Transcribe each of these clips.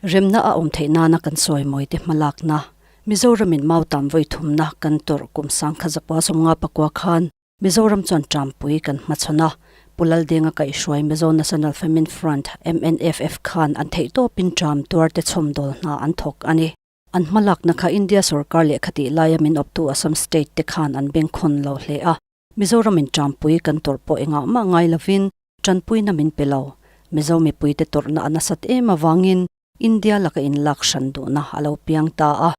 Remna a awm theih nana kan sawi mawi te hmalakna, Mizoramin mautam vawi thumna kan tawrh kum sangkhat zakua sawmnga pakua khan Mizoram chuan Tampui kan hmachhawn a, Pu Laldenga kaihhruai Mizo National Famine Front, MNFF, khan an theihtawpin Ṭam tuarte chhawmdawl hna an thawk a ni. An hmalakna kha India sorkar lehkha tih laia min awptu Assam state te khan an bengkhawn lo hle a. Mizoramin Ṭampui kan tawrh pawh engah mah ngai lovin ṭanpuina min pe lo. Mizo mipuite tawrhna a nasat em avangin India laka inlak hran duhna a lo piang ta a.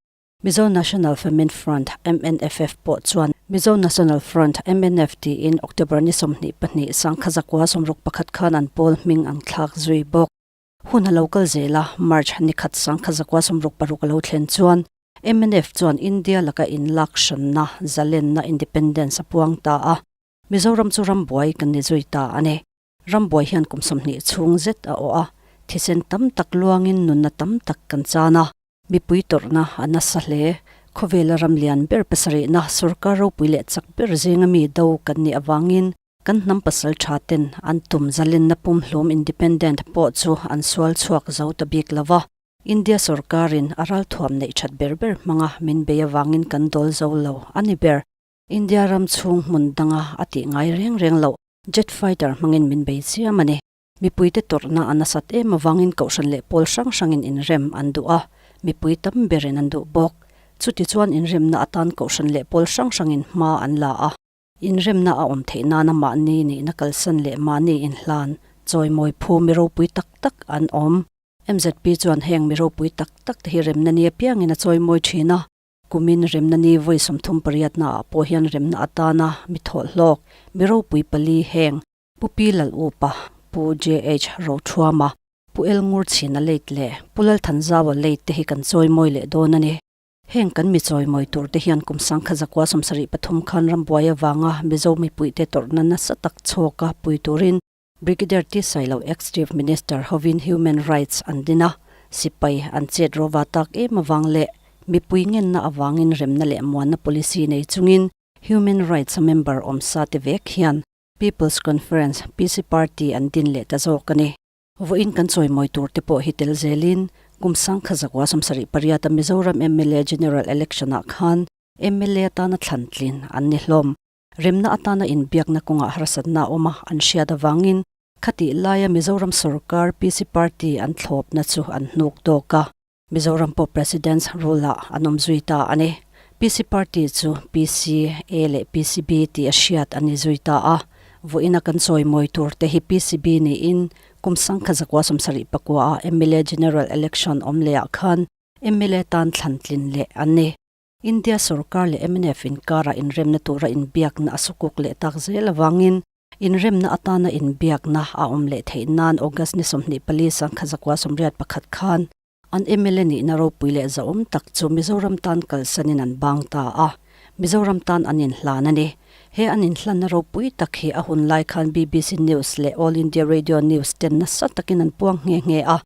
Mizo National Famine Front, MNFF, pawh chuan Mizo National Front, MNF, tiin October ni 22, sangkhazakua 61 khan an pawl hming an thlak zui bawk. Hun a lo kal zel a, March ni khat sangkhazakua 66 a lo thlen chuan MNF chuan India laka inlak hranna, zalenna, independence, a puang ta a. Mizoram chu rambuai kan ni zui ta a ni. Rambuai hian kum 20 chhung zet a awh a, thisen tam tak luangin nunna tam tak kan chan a. Mipui tawrhna a nasa hle. Khawvela ram lian ber pasarihna sorkar ropui leh chak ber zinga mi do kan nih avangin kan hnam pasal tha ten an tum zalenna pumhlum independent pawh chu an sual chhuak zo ta bik lo va. India sorkarin a ralthuam neih that ber ber hmanga min bei avangin kan dawl zo lo a ni ber. India ram chhung hmun danga a tih ngai reng reng loh jet fighter hmangin min bei chiam a ni. Mipuite tawrhna a nasat em avangin kohhran leh pawl hrang hrangin inrem an duh a, mipui tam berin an duh bawk. Chutichuan inremna atan kohhran leh pawl hrang hrangin hma an la a. Inremna a awm theih nana mahni nihna kalsan leh mahni inhlan chawimawi phu mi ropui tak tak an awm. MZP chuan heng mi ropui tak tak te hi remna ni apiangin a chawimawi thin a. Kumin remna ni vawi 38 naah pawh hian remna atana mi thawhhlawk mi ropui pali heng Pu Pi Lal Upa, Pu JH Rothuama, Pu El Ngurchhina late leh Pu Lalthanzaua late te hi kan chawimawi leh dawn a ni. Heng kan mi chawimawi tur te hian kum sangkhat zakua 73 khan rambuai avanga Mizo mipuite tawrhna nasa tak chhawka pui turin Brigadier T Sailo ex-Chief Minister hovin Human Rights an din a, sipai an chet rova tak em avang leh mipui ngenna avangin remna leh muanna policy nei chungin Human Rights a member awmsa te vek hian People's Conference, PC Party, an din leh ta zawk a ni. Vawiin kan chawimawi tur te pawh hi tel zelin kum sangkhat zakua 78 a Mizoram mla General Election ah khan mla atana thlan tlin an ni hlawm. Remna atana inbiakna kawngah harsatna a awm a an hriat avangin khatih laia Mizoram sorkar PC Party an thlawpna chu an hnuk tawk a. Mizoram pawh President's rule ah an awm zui ta a ni. PC Party chu PCA leh PCB tih a hriat a ni zui ta a. Vawiina kan chawimawi tur te hi PCB niin kum sangkhat zakua 74 a mla General Election awm leh ah khan mla tan thlan tlin leh an ni. India sorkar leh mnf inkarah inremna tura inbiakna a sukuk leh tak zel avangin Inremna atana inbiakna a awm leh theih nan August ni 24 sangkhat zakua 81 khan an mla nihna ropui leh zahawm tak chu Mizoram tan kalsanin an bang ta a, Mizoram tan an inhlan a ni. He an inhlanna ropui tak hi a hun lai khan BBC News leh All India Radio News ten nasa takin an puang nghe nghe a.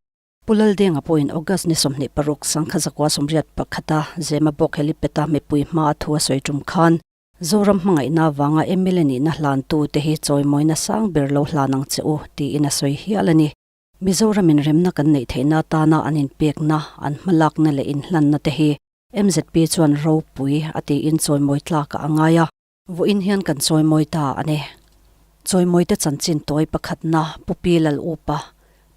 Pu Laldenga pawhin August ni 26 sangkhat zakua 81 a Zemabawk helipad a mipui hma a thu a sawi tum khan Zoram hmangaihna avanga mla nihna hlantute hi chawimawina sang ber lo hlan ang che u, tiin a sawi hial a ni. Mizoramin remna kan neih theihna atana an inpekna, an hmalakna leh inhlanna te hi MZP chuan ropui a tiin chawimawi tlakah a ngai a. Vawiin hian kan chawimawi ta a ni. Chawimawite chanchin tawi pakhatna Pu Pi Lal Upa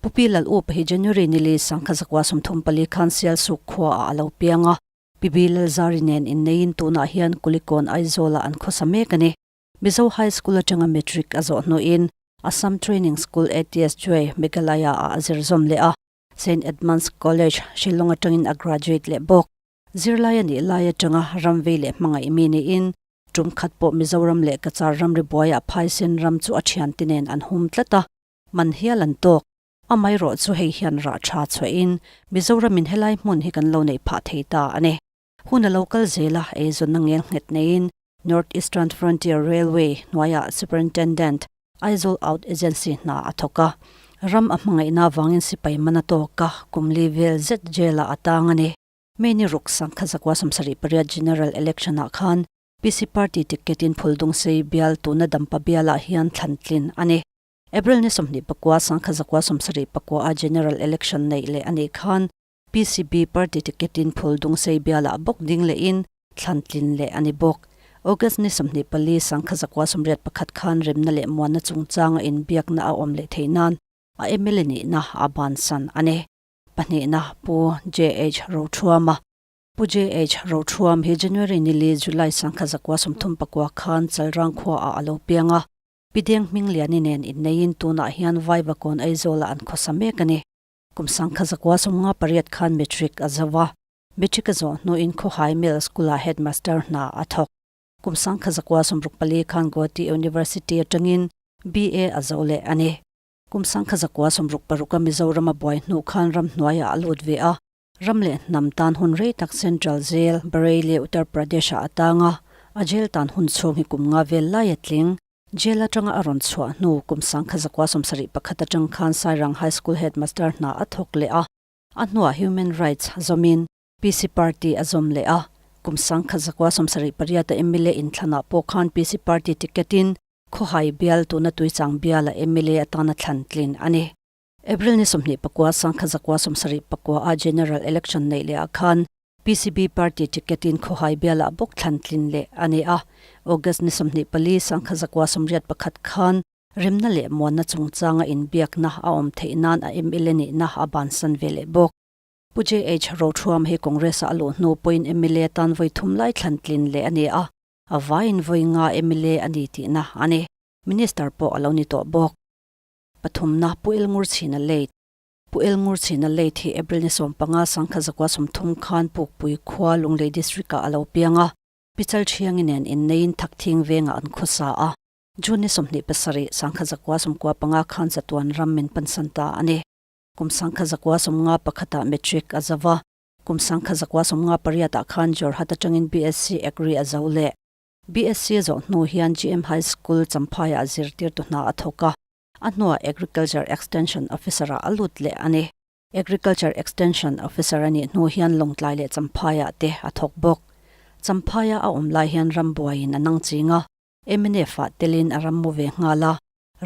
Pu Pi Lal Upa hi January ni li sangkhat zakua 34 khan Sialsuk khuaah a lo piang a. Pi Lalzari nen inneiin tunah hian Kulikawn Aizawlah an khawsa mek a ni. Mizo High School atanga Matric a zawh hnuin Assam Training School, ATS, Juai, Meghalaya-ah a zir zawm leh a, Saint Edmund's College, Shillong atangin a graduate leh bawk. Zirlai a nih lai atanga ramvei leh hmangaih mi niin tum khat pawh Mizoram leh Cachar ramri buaiah phaisen ram chu a thiante nen an hum tlat a, man hial an tawk. Amaherawh chu hei hian rah tha chhuahin Mizoramin helai hmun hi kan lo neih phah thei ta a ni. Hun a lo kal zel a, eizawnna ngel nghet neiin North Eastern Frontier Railway hnuaiah Superintendent, Aizawl Out Agency hna a thawk a. Ram a hmangaihna avangin sipai man a tawk a, kum li vel zet jail-ah a tang a ni. May ni ruk sangkhat zakua 78 General Election-ah khan PC Party ticket-in Phuldungsei bial tuna Dampa bialah hian thlan tlin a ni. April ni 24 sangkhat zakua 74 a General Election neih leh a nih khan. PCB party ticket in Phuldungsei bialah bawk ding lehin thlan tlin leh a ni bawk. August ni 24 1981 khan remna leh muanna chungchanga inbiakna a awm leh theih nan a mla nihna a bansan a ni. Pahnihna Pu JH Rothuama Pu JH Rothuam hi January ni li July 1939 khan Chalrang khuaah a lo piang a, Pi Deng Hmingliani nen inneiin tunah hian Vaivakawn Aizawlah an khawsa mek a ni. Kum 1958 khan Matric a zo a, Matric a zawh hnuin Khawhai Middle School-ah Headmaster hna a thawk. Kum 1964 khan Guwahati University atangin BA a zo leh a ni. Kum 1966 a Mizoram a buai hnu khan ramhnuaiah a lut ve a, ram leh hnam tan hun rei tak Central Jail, Bareilly, Uttar Pradesh-ah a tang a, a jail tan hun chhung hi kum nga vel lai a tling. Jail atanga a rawn chhuah hnu kum 1971 atang khan Sairang High School Headmaster hna a thawk leh a, a hnuah Human Rights zawmin PC Party a zawm leh a. Kum 1978 a mla inthlanah pawh khan PC Party ticket in Khawhai bial tuna Tuichang biala mla atana thlan tlin a ni. April ni 24 1974 a General Election neih leh ah khan PCB party ticket in Khawhai bialah bawk thlan tlin leh a ni a. August ni 24 1981 khan remna leh muanna chungchanga inbiakna a awm theih nan a mla nihna a bansan ve leh bawk. Pu JH Rothuam hi Congress-a a luh hnu pawhin mla tan vawi thum lai thlan tlin leh a ni a, a vaiin vawi nga mla a ni tihna a ni. Minister pawh a lo ni tawh bawk. Pathumna, Pu Elngur Chhina Late. Pu Elngur Chhina Late hi April ni 15 1930 khan Pukpui khua Lunglei District-ah a lo piang a, Pi Chalthiangi nen inneiin Thakthing vengah an khawsa a. June ni 27 1995 khan chatuan ram min pansan ta a ni. Kum 1951 ah Matric a zo a, kum 1958 ah khan Jorhat atangin BSc Agri a zo leh. BSc a zawh hnu hian GM High School Champhaiah zirtirtu hna a thawk a, a hnuah Agriculture Extension Officer-ah a lut leh a ni. Agriculture Extension Officer a nih hnu hian Lawngtlai leh Champhaiah te a thawk bawk. Champhaia a awm lai hian rambuaiin a nang ching a, MNF-ah telin a ram mu ve nghal a,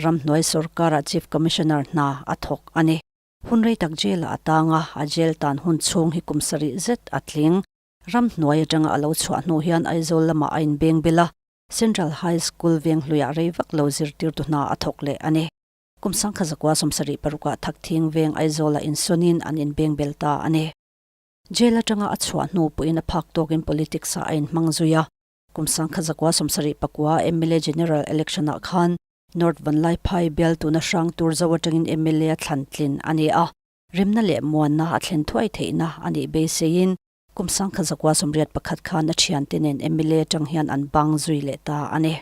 ramhnuai sorkarah Chief Commissioner hna a thawk a ni. Hun rei tak jail-ah a tang a, a jail tan hun chhung hi kum sarih zet a tling. Ramhnuai atanga a lo chhuah hnu hian Aizawl lamah a inbeng bel a, Central High School Venghluiah rei vak lo zirtirtu hna a thawk leh a ni. Kum 1976 ah Thakthing Veng Aizawlah insawnin an inbeng bel ta a ni. Jail atanga a chhuah hnu pawhin a phak tawkin politics ah a inhmang zui a. Kum 1979 mla General Election ah khan North Vanlaiphai bial tuna hrang tur zo atangin mla a thlan tlin a ni a. Remna leh muanna a thlen thuai theihna a nih beiseiin kum 1981 khan a thiante nen mla atang hian an bang zui leh ta a ni.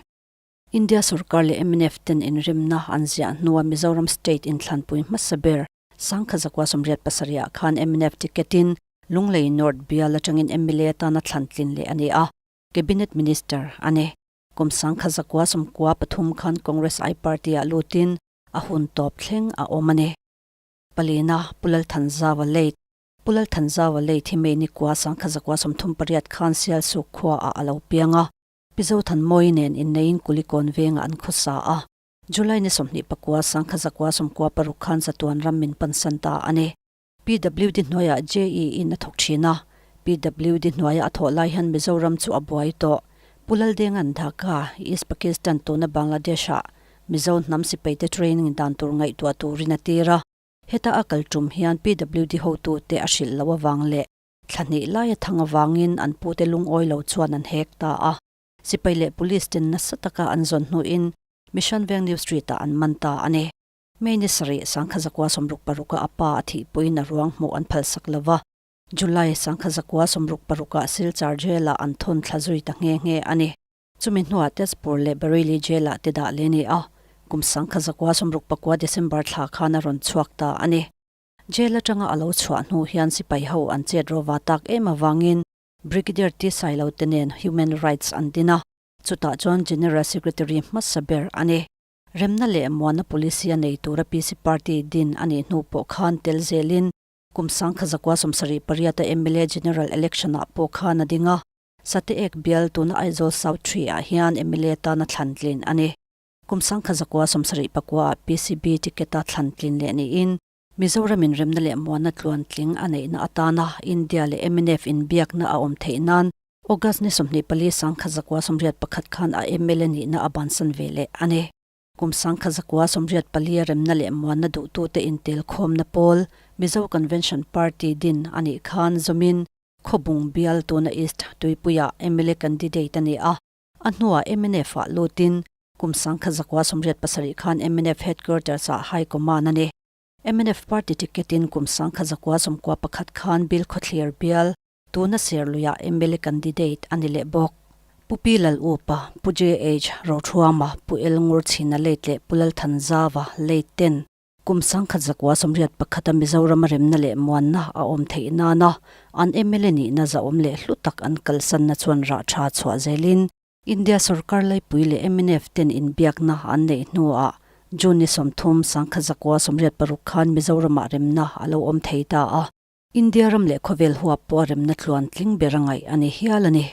India sorkar leh mnf ten inremna an ziah hnua Mizoram state inthlanpui hmasa ber 1987 ah khan mnf ticket in Lunglei North bial atangin mla atana thlan tlin leh a ni a, Cabinet Minister a ni. Kum 1993 khan Congress I party ah lutin a hun tawp thleng a awm a ni. Palina, Pu Lalthanzaua Late, Pu Lalthanzaua Late hi May ni kua 1938 khan Sialsuk khuaah a lo piang a, Pi Zothanmawii nen inneiin Kulikawn vengah an khawsa a. July ni 24 1996 khan chatuan ram min pansan ta a ni. PWD hnuaiah JE in a thawk thin a, PWD hnuaia a thawh lai hian Mizoram chu a buai tawh. Pu Laldenga'n Dhaka, East Pakistan tuna Bangladesh-ah Mizo hnam sipaite training dan tur ngaihtuah turin a tir a. Heta a kal tum hian PWD hotute a hrilh loh avang leh thla hnih laia thang avangin an pute lungawi lo chuan an hek ta a. Sipai leh police ten nasa taka an zawn hnuin Mission Veng New Street-ah an man ta a ni. May ni sarih 1966 a pa a thih pawhin a ruang hmuh an phalsak lo va. July 1966 ah Silchar Jail-ah an thawn thla zui ta nghe nghe a ni. Chumi hnuah Tezpur leh Bareilly Jail-ah te dah leh a ni a, kum 1969 December thla khan a rawn chhuak ta a ni. Jail atanga a lo chhuah hnu hian sipai ho an chet rawva tak em avangin Brigadier T Sailo te nen Human Rights an din a, chutah chuan General Secretary hmasa ber a ni. Remna leh muanna policy a nei tura PC Party din a nih hnu pawh khan tel zelin Kum 1978 a mla General Election ah pawh khan a ding a, Sateek bial tuna Aizawl South Tree ah hian mla tana thlan tlin a ni. Kum 1979 ah PCB ticket a thlan tlin leh niin Mizoramin remna leh muanna tluantling a neihna atana India leh mnf inbiakna a awm theih nan August ni 24 1981 khan a mla nihna a bansan ve leh a ni. Kum 1984 a remna leh muanna duhtute intelkhawmna pawl Mizo Convention Party din a nih khan zawmin Khawbung bial tuna East Tuipuiah mla candidate a ni a, a hnuah MNF-ah lutin kum 1987 khan MNF headquarters-ah High Command a ni. MNF party ticket-in kum 1991 khan Bilkhawthlir bial tuna Serluiah mla candidate a ni leh bawk. Pu Pi Lal Upa, Pu JH Rothuama, Pu El Ngurchhina late leh Pu Lalthanzava late ten Kum 1981 a Mizoram a remna leh muanna a awm theih nana an mla nihna zahawm leh hlu tak an kalsanna chuan rah tha chhuah zelin India sorkar laipui leh mnf ten inbiakna an neih hnuah June ni 30, 1986 khan Mizoramah remna a lo awm thei ta a. India ram leh khawvel huap pawh a remna tluan tling ber a ngaih a ni hial a ni.